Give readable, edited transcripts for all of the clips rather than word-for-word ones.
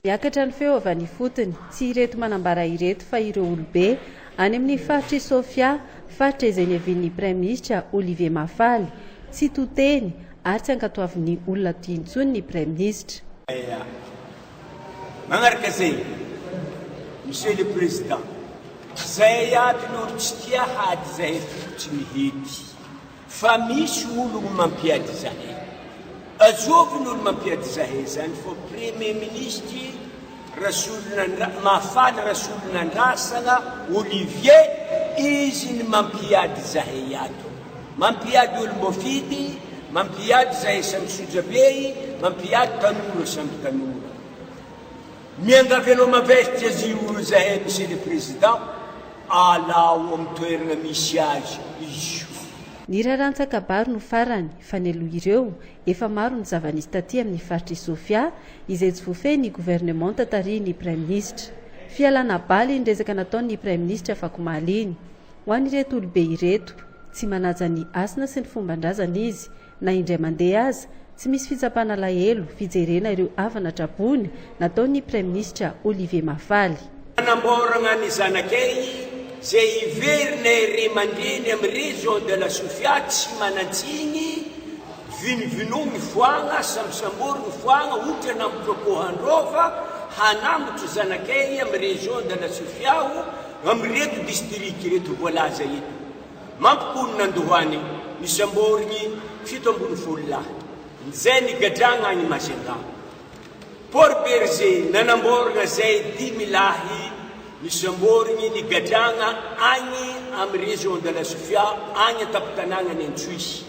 Miakatra ny feo avy any ifotony, tsy ireto manambara ireto fa ireo olobe any amin'ny faritr'i Sofia, faritra izay niavian'ny Praiminisitra Olivier Mahafaly. Tsy to teny ary tsy ankatoavin'ny olona aty intsony ny Praiminisitra. Magnaraka zay, Monsieur le Président, zay aby ny olo tsy tia hady zahay foko tsy mihety fa misy ologno mampiady zahay. Azovy ny olo mampiady zahay zany fô Premier Ministre Rasolonandra Mahafaly Rasolonandrasagna Olivier izy ny mampiady zahay ato. Mampiady olom-boafidy, mampiady zahay samy sojabe, mampiady tanora samby tanora. Miangavy anao mavesitra azy io zahay Monsieur le Président, alao amin'ny toerana misy azy izy io. Ny raharahan-tsakabary no farany, fa nialoha ireo, efa maro ny zava-nisy taty amin'ny faritr'i Sofia, izay tsy voafehy ny governemanta tarihin'ny Praiminisitra. Fialana bala iny resaka nataon'ny Praiminisitra afakomaly iny. Ho an'ireto olobe ireto, tsy manaja ny hasina sy ny fomban-drazana izy, na indray mandeha aza, tsy misy fitsapana alahelo, fijerena ireo havana traboina nataon'ny Praiminisitra Olivier Mahafaly. Fanamboaragna ny zanakay zay hiverinay ray aman-dreny amy région de la Sofia tsy manantsiny, vinovinogny foagna, sambosamborigny foagna, ohatra hanambotro akoho handrova, hanambotro zanakay amy région de la Sofia o, Amin'ireto distrika ireto voalaza eto, mampionona andohany ny samborigny 17 lahy, izay nigadragna agny Majunga. Port Bergé, nanamboragna zay dimy lahy nisamborigny nigadragna agny amy région de la Sofia agny an-tampon-tanàgnan'i Antsohihy.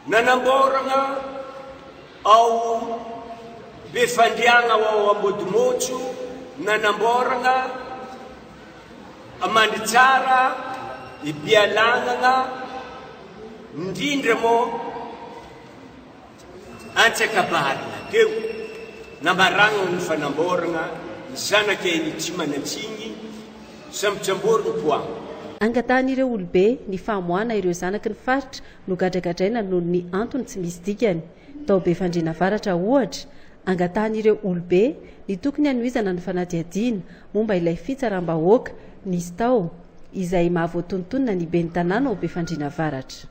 Nanamboragna ao Befandriagna ao Ambodimotso, nanamboragna Mandritsara, i Bealagnana, indrindra moa Antsakabarina teo, nambaragna ny fanamboragna ny zanak'ainy tsy manan-tsiny, sambotsamborin'ny poa. Angatahan'ireo olobe ny famoahana ireo zanaky ny faritra nogadragadraina noho ny antony tsy misy dikany. Tao Befandriana Avaratra, ohatra, angatahan'ireo olobe ny tokony hanohizana ny fanadihadiana momba ilay fitsaram-bahoaka nisy tao, izay mahavoatonontonona ny ben'ny tanàna ao Befandriana Avaratra.